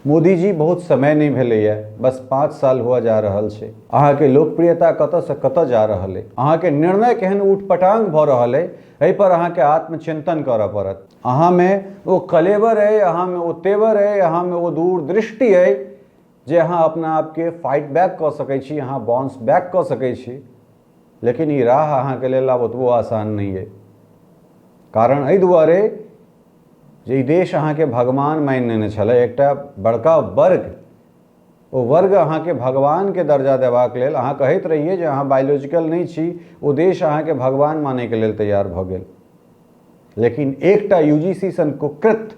मोदी जी बहुत समय नहि भेलैए, बस 5 साल हुआ जा रहल छै। अहाँके लोकप्रियता कतऽसँ कतऽ जा रहल अइ, अहाँके निर्णय केहन ऊटपटांग भऽ रहल अइ, एहिपर अहाँके आत्मचिंतन करऽ पड़त। अहाँमे ओ कलेवर अइ, अहाँमे ओ तेवर अइ, अहाँमे ओ दूरदृष्टि अइ जे अहाँ अपना आपके फाइट बैक कऽ सकै छी, अहाँ बाउंस बैक कऽ सकै छी। लेकिन ई राह अहाँके लेल आब ओतबो आसान नहि अइ। कारण एहि दुआरे जे ई देश अहाँके भगवान मानि लेने छलै, एकटा बड़का वर्ग, ओ वर्ग अहाँके भगवानके दर्जा देबाक लेल, अहाँ कहैत रहियै जे अहाँ बायोलॉजिकल नहि छी, ओ देश अहाँके भगवान मानैके लेल तैयार भऽ गेल। लेकिन एकटा यू जी सी सन कुकृत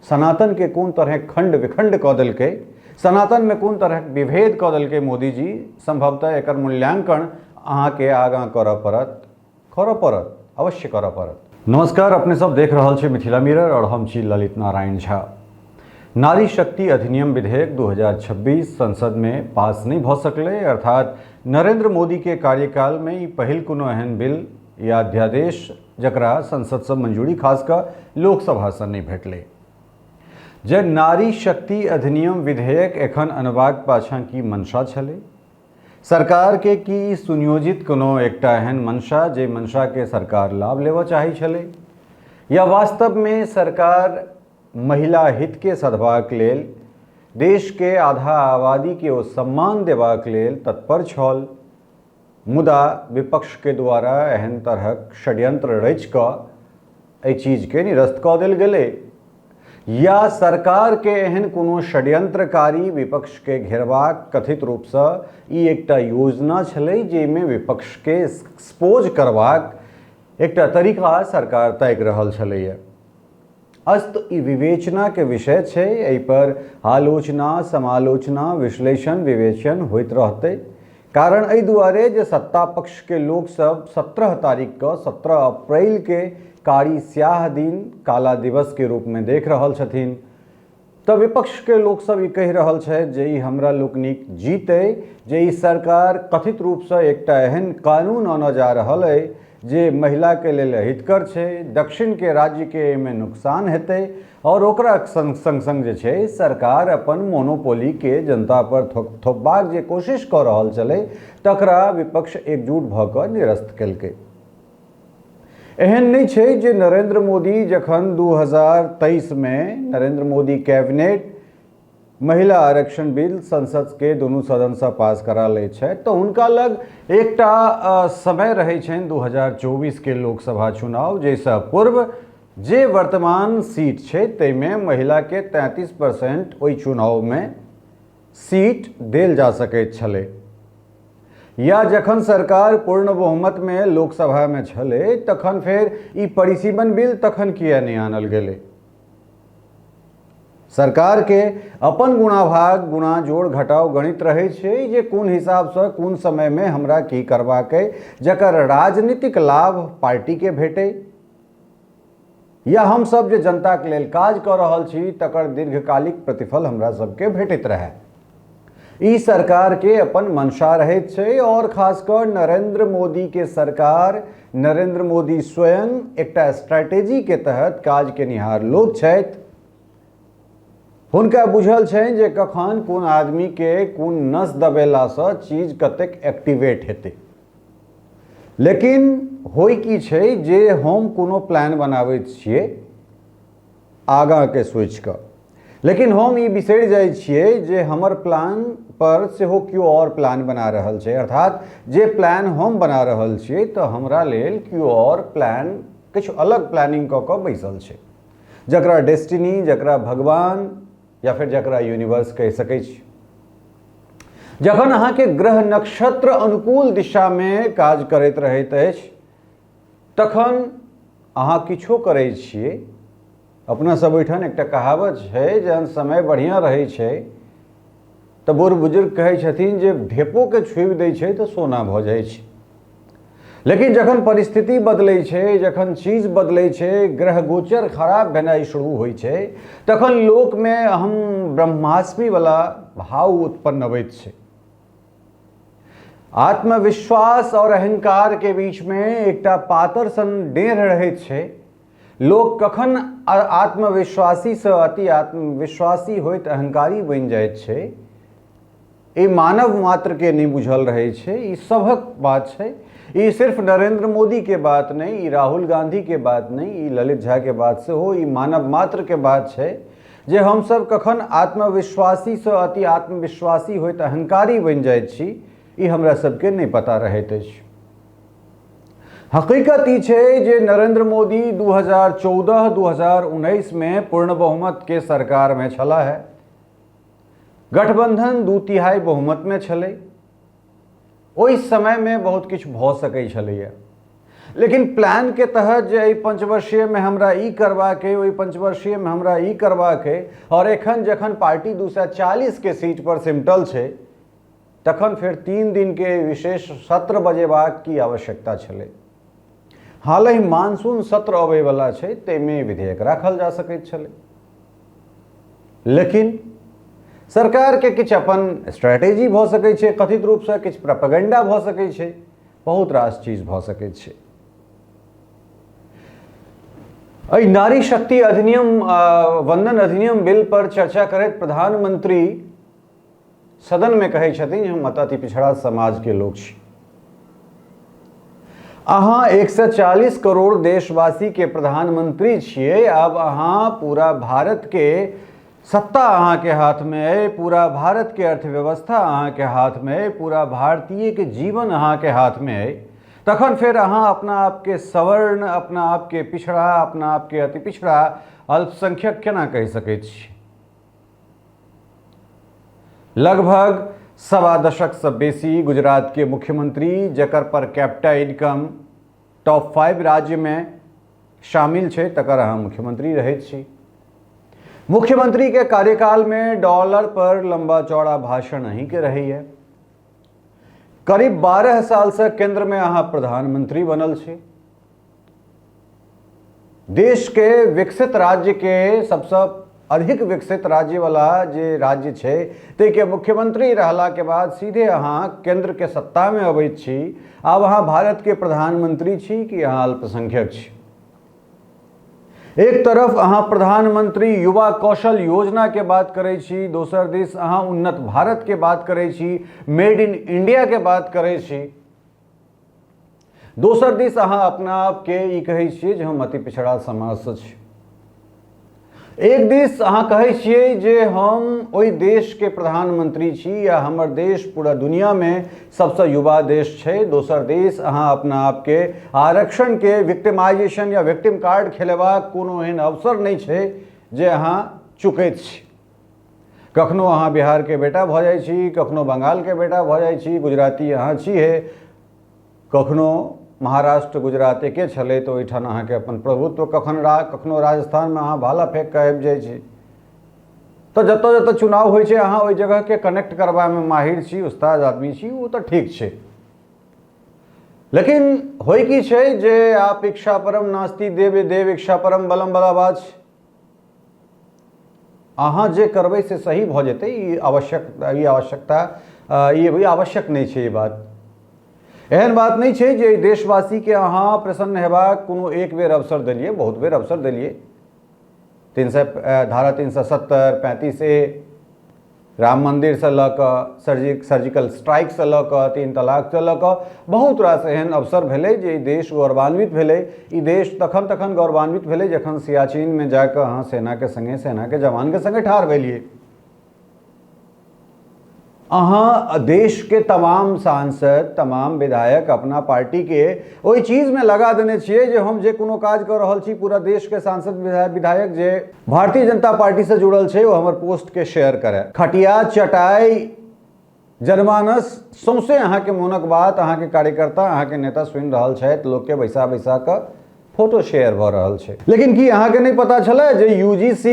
सनातनके कोन तरहे खण्ड विखण्ड कऽ देलकै, सनातनमे कोन तरहक विभेद कऽ देलकै मोदीजी, सम्भवतः एकर मूल्यांकन अहाँके आगाँ करऽ पड़त, करऽ पड़त, अवश्य करऽ पड़त। नमस्कार, अपने सब देख रहल छी मिथिला मिरर और हम छी ललित नारायण झा। नारी शक्ति अधिनियम विधेयक 2026 संसद में पास नहीं भऽ सकलै, अर्थात नरेंद्र मोदी के कार्यकाल में ई पहिल कोनो एहन बिल या अध्यादेश जकरा संसदसँ मंजूरी खास कऽ लोकसभासँ नहि भेटलै। जे नारी शक्ति अधिनियम विधेयक एखन अनबाक पाछाँ की मंशा छलै, सरकारके की ई सुनियोजित कोनो एकटा एहन मंशा जे मंशाके सरकार लाभ लेबऽ चाहै छलै, या वास्तवमे सरकार महिला हितके सधबाक लेल, देशके आधा आबादीके ओ सम्मान देबाक लेल तत्पर छल, मुदा विपक्षके द्वारा एहन तरहक षड्यंत्र रचि कऽ एहि चीजके निरस्त कऽ देल गेलै, या सरकारके एहन कोनो षड्यंत्रकारी विपक्षके घेरबाक कथित रूपसँ ई एकटा योजना छलै जाहिमे विपक्षके एक्सपोज करबाक एकटा तरीका सरकार ताकि रहल छलैए। अस्त ई विवेचनाके विषय छै, एहिपर आलोचना, समालोचना, विश्लेषण, विवेचन होइत रहतै। कारण एहि दुआरे जे सत्ता पक्षके लोकसभ 17 तारीखके 17 अप्रैलके कारी स्याह दिन काला दिवसके रूपमे देख रहल छथिन, तऽ विपक्षके लोकसभ ई कहि रहल छथि जे ई हमरा लोकनिक जीत अइ, जे ई सरकार कथित रूपसँ एकटा एहन कानून आनऽ जा रहल अइ जे महिलाके लेल अहितकर छै, दक्षिणके राज्यके एहिमे नुकसान हेतै, आओर ओकरा संग संग संग जे छै सरकार अपन मोनोपोलीके जनतापर थोपबाक जे कोशिश कऽ रहल छलै तकरा विपक्ष एकजुट भऽ कऽ निरस्त केलकै। एहन नहि छै जे नरेंद्र मोदी जखन 2023मे नरेंद्र मोदी कैबिनेट महिला आरक्षण बिल संसद के दुनू सदनसँ पास करा लै छथि तऽ हुनका लग एकटा समय रहै छनि 2024 के लोकसभा चुनाव, जाहिसँ पूर्व जे वर्तमान सीट छै ताहिमे महिलाके 33% ओहि चुनावमे सीट देल जा सकैत छलै, या जखन सरकार पूर्ण बहुमतमे लोकसभामे छलै तखन फेर ई परिसीमन बिल तखन किया नहि आनल गेलै? सरकारके अपन गुणाभाग गुणा जोड़ घटाव गणित रहै छै जे कोन हिसाबसँ कोन समयमे हमरा की करबाक अइ, जकर राजनीतिक लाभ पार्टीके भेटै, या हमसभ जे जनताके लेल काज कऽ रहल छी तकर दीर्घकालिक प्रतिफल हमरा सबके भेटैत रहए। ई सरकारके अपन मंशा रहैत छै, और खास कऽ नरेंद्र मोदीके सरकार, नरेंद्र मोदी स्वयं एकटा स्ट्रैटेजीके तहत काज केनिहार लोक छथि। हुनका बुझल छनि जे कखन कोन आदमीके कोन नस दबेलासँ चीज कतेक एक्टिवेट हेतै। लेकिन होइ की छै जे हम कोनो प्लान बनाबैत छियै आगाँके सोचिकऽ, लेकिन हम ई बिसरि जाइ छियै जे हमर प्लान पर सेहो केओ आओर प्लान बना रहल छै, अर्थात जे प्लान हम बना रहल छियै तऽ हमरा लेल केओ आओर प्लान किछु अलग प्लानिंग कऽ कऽ बैसल छै, जकरा डेस्टिनी, जकरा भगवान या फेर जकरा यूनिवर्स कहि सकै छी। जखन अहाँके ग्रह नक्षत्र अनुकूल दिशामे काज करैत रहैत अछि तखन अहाँ किछो करै छियै। अपना सब ओहिठाम एकटा कहावत छै, जहन समय बढ़िआँ रहै छै तऽ बूढ़ बुजुर्ग कहै छथिन जे ढेपोके छुबि दै छै तऽ सोना भऽ जाइ छै। लेकिन जखन परिस्थिति बदलै छै, जखन चीज बदलै छै, ग्रह गोचर खराब भेनाइ शुरू होइ छै, तखन लोकमे अहम ब्रह्मास्मि वाला भाव उत्पन्न अबैत छै। आत्मविश्वास और अहंकार के बीच में एकटा पातर सन डेढ़ रहैत छै, लोक कखन आत्मविश्वासीसँ अति आत्मविश्वासी होइत अहंकारी बनि जाइत छै, ई मानव मात्रके नहि बुझल रहै छै। ई सभक बात छै, ई सिर्फ नरेंद्र मोदीके बात नहि, ई राहुल गांधीके बात नहि, ई ललित झाके बात सेहो, ई मानव मात्रके बात छै जे हमसभ कखन आत्मविश्वासीसँ अति आत्मविश्वासी होइत अहंकारी बनि जाइत छी, ई हमरा सबके नहि पता रहैत अछि। हकीकत ई छै जे नरेंद्र मोदी 2014 2019 में पूर्ण बहुमत के सरकार में छला है, गठबंधन 2/3 बहुमत में छलै। ओहि समय में बहुत किछु भऽ सकै छलैया, लेकिन प्लान के तहत जे एहि पंचवर्षीय में हमरा ई करबाक अइ, ओहि पंचवर्षीय में हमरा ई करबाक अइ, और एखन जखन पार्टी 240 के सीट पर सिमटल छै तखन फेर 3 दिन के विशेष सत्र बजेबाक की आवश्यकता छलै। हालहि मानसून सत्र अबैवला छै, ताहिमे विधेयक राखल जा सकैत छलै, लेकिन सरकार के किछु अपन स्ट्रेटेजी भऽ सकै छै, कथित रूपसँ किछु प्रपगंडा भऽ सकै छै, बहुत रास चीज भऽ सकै छै। एहि नारी शक्ति अधिनियम वंदन अधिनियम बिल पर चर्चा करैत प्रधानमंत्री सदन में कहै छथिन जे हम अति पिछड़ा समाज के लोक छी। अहाँ 140 करोड़ देशवासी के प्रधानमंत्री छियै, आब अहाँ पूरा भारत के सत्ता अहाँ के हाथ में अइ, पूरा भारत के अर्थव्यवस्था अहाँ के हाथ में अइ, पूरा भारतीय के जीवन अहाँ के हाथ में अइ, तखन फेर अहाँ अपना आपके सवर्ण, अपना आपके पिछड़ा, अपना आपके अति पिछड़ा अल्पसंख्यक केना कहि सकैत छी? लगभग 1.25 दशक से बेसी गुजरात के मुख्यमंत्री, जकर पर कैपिटा इनकम टॉप 5 राज्य में शामिल छै, तकर अहाँ मुख्यमंत्री रहैत छी। मुख्यमंत्री के कार्यकाल में डॉलर पर लंबा चौड़ा भाषण अहीं के रहैया। करीब 12 साल से केंद्र में अहाँ प्रधानमंत्री बनल छी। देश के विकसित राज्य के सबसे अधिक विकसित राज्य वाला जे राज्य छै ताहिके मुख्यमंत्री रहला के बाद सीधे अहाँ केंद्र के सत्ता में अबैत छी। आब अहाँ भारत के प्रधानमंत्री छी कि अहाँ अल्पसंख्यक छी? एक तरफ अहाँ प्रधानमंत्री युवा कौशल योजना के बात करै छी, दोसर दिस अहाँ उन्नत भारत के बात करै छी, मेड इन इंडिया के बात करै छी, दोसर दिस अहाँ अपना आपके ई कहै छियै जे हम अति पिछड़ा समाजसँ छी। एक दिस अहाँ कहै छियै जे हम ओहि देशके प्रधानमंत्री छी या हमर देश पूरा दुनियामे सबसँ युवा देश छै, दोसर दिस अहाँ अपना आपके आरक्षणके विक्टिमाइजेशन या विक्टिम कार्ड खेलेबाक कोनो एहन अवसर नहि छै जे अहाँ चुकैत छी। कखनो अहाँ बिहारके बेटा भऽ जाइ छी, कखनो बंगालके बेटा भऽ जाइ छी, गुजराती अहाँ छिहे, कखनो महाराष्ट्र गुजरात एके छलै तऽ ओहिठाम अहाँके अपन प्रभुत्व, कखनो राजस्थानमे अहाँ भाला फेंक कऽ आबि जाइ छी। तऽ जतऽ जतऽ चुनाव होइ छै अहाँ ओहि जगहके कनेक्ट करबामे माहिर छी, उस्ताद आदमी छी, ओ तऽ ठीक छै। लेकिन होइ की छै जे आप इच्छा परम नास्ति देव देव इच्छा परम बलम बला बात छै। अहाँ जे करबै से सही भऽ जेतै ई आवश्यक ई आवश्यकता ई आवश्यक नहि छै। ई बात एहन बात नहि छै जे देशवासीके अहाँ प्रसन्न हेबाक कोनो एक बेर अवसर देलियै, बहुत बेर अवसर देलियै। 300 धारा 370, 35 ए, राम मन्दिरसँ लऽ कऽ सर्जिकल स्ट्राइकसँ लऽ कऽ 3 तलाकसँ लऽ कऽ बहुत रास एहन अवसर भेलै जे ई देश गौरवान्वित भेलै। ई देश तखन तखन गौरवान्वित भेलै जखन सियाचिनमे जाकऽ अहाँ सेनाके सङ्गे सेनाके जवानके सङ्गे ठाढ़ भेलियै। अहाँ देशके तमाम सांसद, तमाम विधायक अपना पार्टीके ओहि चीजमे लगा देने छियै जे हम जे कोनो काज कऽ रहल छी पूरा देशके सांसद विधायक जे भारतीय जनता पार्टीसँ जुड़ल छै ओ हमर पोस्टके शेयर करय। खटिया चटाइ जनमानस सौंसे अहाँके मोनक बात अहाँके कार्यकर्ता अहाँके नेता सुनि रहल छथि, लोकके बैसा बैसा कऽ फोटो शेयर भऽ रहल छै। लेकिन की अहाँके नहि पता छलै जे UGC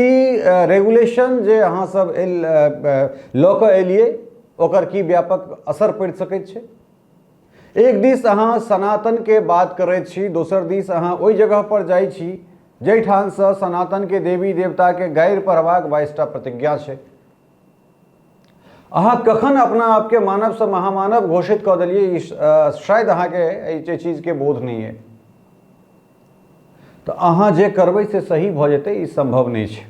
regulation जे अहाँ सब लऽ कऽ एलियै ओकर की व्यापक असर पड़ि सकैत छै? एक दिस अहाँ सनातनके बात करैत छी, दोसर दिस अहाँ ओहि जगह पर जाइ छी जाहिठामसँ सनातनके देवी देवताके गारि पढ़बाक 22टा प्रतिज्ञा छै। अहाँ कखन अपना आपके मानवसँ महामानव घोषित कऽ देलियै ई शायद अहाँके एहि चीजके बोध नहि अइ। तऽ अहाँ जे करबै से सही भऽ जेतै, ई सम्भव नहि छै।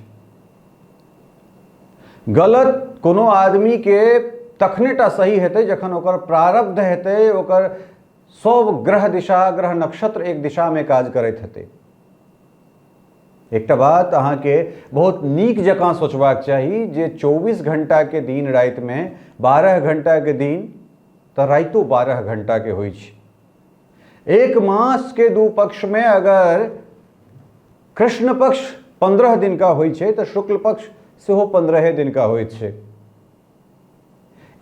गलत कोनो आदमीके तखने टा सही हेतै जखन ओकर प्रारब्ध हेतै, ओकर सब ग्रह दिशा, ग्रह नक्षत्र एक दिशामे काज करैत हेतै। एकटा बात अहाँके बहुत नीक जकाँ सोचबाक चाही जे 24 घंटाके दिन रातिमे 12 घंटाके दिन तऽ रातिओ 12 घंटाके होइ छै। एक मासके दू पक्षमे अगर कृष्ण पक्ष 15 दिनका होइ छै तऽ शुक्ल पक्ष सेहो 15 दिनका होइत छै।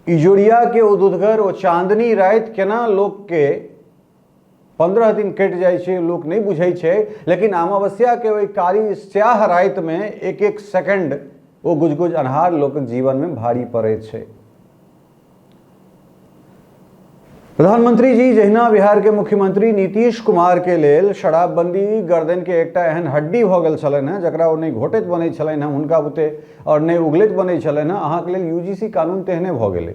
इजोरियाके ओ दुधगर ओ चाँदनी राति केना लोकके 15 दिन कटि जाइ छै लोक नहि बुझै छै, लेकिन अमावस्याके ओहि कारी स्याह रातिमे एक एक सेकंड ओ गुजगुज अन्हार लोकक जीवनमे भारी पड़ैत छै। प्रधानमंत्री जी जहिना बिहार के मुख्यमंत्री नीतीश कुमार के लेल शराबबंदी गर्दन के एकटा एहन हड्डी भऽ गेल छलनि हेँ जकरा ओ नहि घोटैत बनै छलनि हेँ हुनका बुते आओर नहि उगलैत बनै छलनि हेँ, अहाँके लेल यूजीसी कानून तेहने भऽ गेलै।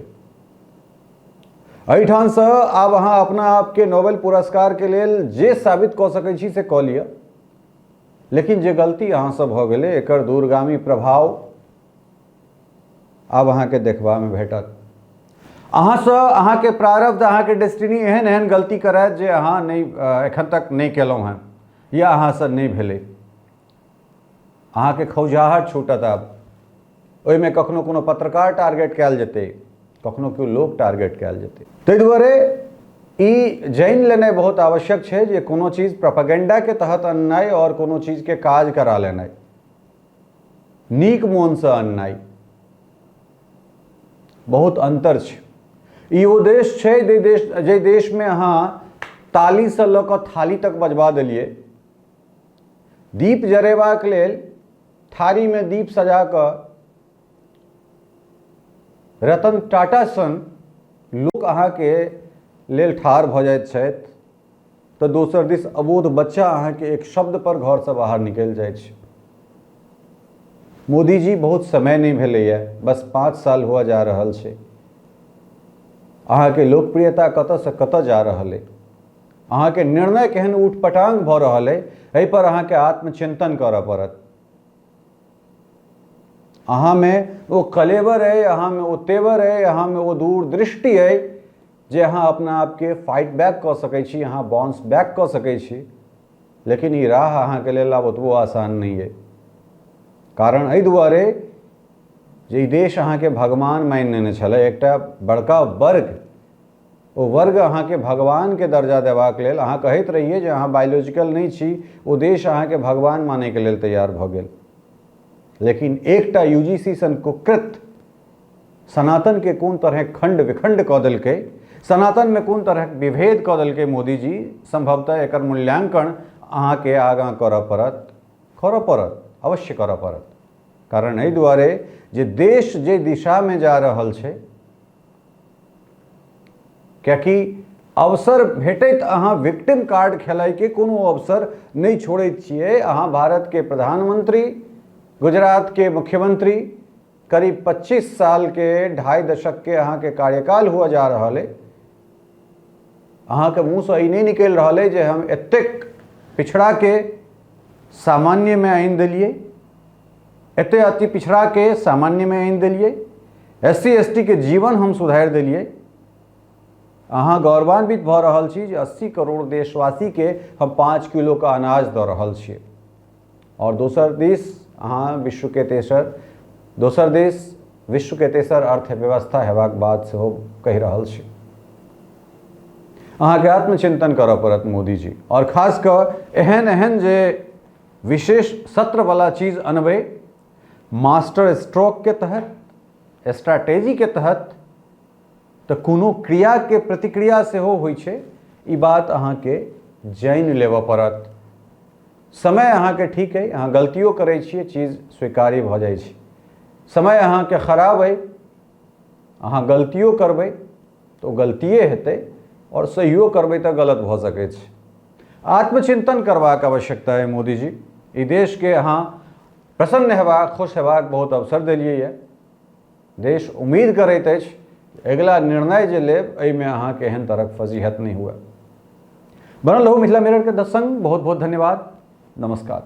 एहिठामसँ आब अहाँ अपना आपके नोबेल पुरस्कार के लेल जे साबित कऽ सकै छी से कऽ लिअ, लेकिन जे गलती अहाँसँ भऽ गेलै एकर दूरगामी प्रभाव आब अहाँके देखबामे भेटत। अहाँसँ अहाँके प्रारब्ध, अहाँके डेस्टिनी एहन एहन गलती करायत जे अहाँ नहि एखन तक नहि केलहुँ हेँ या अहाँसँ नहि भेलै। अहाँके खौझाहट छूटत आब, ओहिमे कखनो कोनो पत्रकार टारगेट कयल जेतै, कखनो केओ लोक टारगेट कयल जेतै। ताहि दुआरे ई जानि लेनाइ बहुत आवश्यक छै जे कोनो चीज प्रोपेगेंडाके तहत अननाइ आओर कोनो चीजके काज करा लेनाइ, नीक मोनसँ अननाइ, बहुत अन्तर छै। ई ओ देश छै जाहि देशमे अहाँ तालीसँ लऽ कऽ थाली तक बजबा देलियै। दीप जरेबाक लेल थारीमे दीप सजा कऽ रतन टाटा सन लोक अहाँके लेल ठाढ़ भऽ जाइत छथि, तऽ दोसर दिस अबोध बच्चा अहाँके एक शब्द पर घरसँ बाहर निकलि जाइ छै। मोदी जी बहुत समय नहि भेलैए, बस 5 साल हुआ जा रहल छै। अहाँके लोकप्रियता कतऽसँ कतऽ जा रहल अइ, अहाँके निर्णय केहन ऊटपटांग भऽ रहल अइ, एहिपर अहाँके आत्मचिंतन करऽ पड़त। अहाँमे ओ कलेवर अइ, अहाँमे ओ तेवर अइ, अहाँमे ओ दूरदृष्टि अइ जे अहाँ अपना आपके फाइट बैक कऽ सकै छी, अहाँ बाउंस बैक कऽ सकै छी, लेकिन ई राह अहाँके लेल आब ओतबो आसान नहि अइ। कारण एहि दुआरे जे ई देश अहाँके भगवान मानि लेने छलै, एकटा बड़का वर्ग, ओ वर्ग अहाँके भगवानके दर्जा देबाक लेल, अहाँ कहैत रहियै जे अहाँ बायोलॉजिकल नहि छी, ओ देश अहाँके भगवान मानैके लेल तैयार भऽ गेल। लेकिन एकटा यूजीसी सन कुकृत सनातनके कोन तरहे खण्ड विखण्ड कऽ देलकै, सनातनमे कोन तरहक विभेद कऽ देलकै मोदीजी, सम्भवतः एकर मूल्यांकन अहाँके आगाँ करऽ पड़त, करऽ पड़त, अवश्य करऽ पड़त। कारण एहि दुआरे जे देश जे दिशामे जा रहल छै, कियाकि अवसर भेटैत अहाँ विक्टिम कार्ड खेलाइके कोनो अवसर नहि छोड़ैत छियै। अहाँ भारतके प्रधानमंत्री, गुजरातके मुख्यमंत्री, करीब 25 सालके 2.5 दशकके अहाँके कार्यकाल हुआ जा रहल अइ, अहाँके मुँहसँ ई नहि निकलि रहल अइ जे हम एतेक पिछड़ाके सामान्यमे आनि देलियै, एते अति पिछड़ाके सामान्यमे आनि देलियै, एस सी एस टी के जीवन हम सुधारि देलियै। अहाँ गौरवान्वित भऽ रहल छी जे 80 करोड़ देशवासीके हम 5 किलोके अनाज दऽ रहल छियै, आओर दोसर दिस अहाँ विश्वके तेसर, दोसर दिस विश्वके तेसर अर्थव्यवस्था हेबाक बात सेहो कहि रहल छी। अहाँके आत्मचिंतन करऽ पड़त मोदीजी, आओर खास कऽ एहन एहन जे विशेष सत्रवला चीज अनबै मास्टर स्ट्रोकके तहत, स्ट्रैटेजीके तहत, तऽ कोनो क्रियाके प्रतिक्रिया सेहो होइ छै, ई बात अहाँके जानि लेबऽ पड़त। समय अहाँके ठीक अइ, अहाँ गलतियो करै छियै, चीज स्वीकार्य भऽ जाइ छै। समय अहाँके खराब अइ, अहाँ गलतियो करबै तऽ ओ गलतिए हेतै, आओर सहियो करबै तऽ गलत भऽ सकै छै। आत्मचिंतन करबाक आवश्यकता अइ मोदीजी। ई देशके अहाँ प्रसन्न हेबाक, खुश हेबाक बहुत अवसर देलियै यऽ। देश उम्मीद करैत अछि अगिला निर्णय जे लेब एहिमे अहाँके एहन तरहक फजीहत नहि हुए। बनल रहू मिथिला मिरर के संग। बहुत बहुत धन्यवाद। नमस्कार।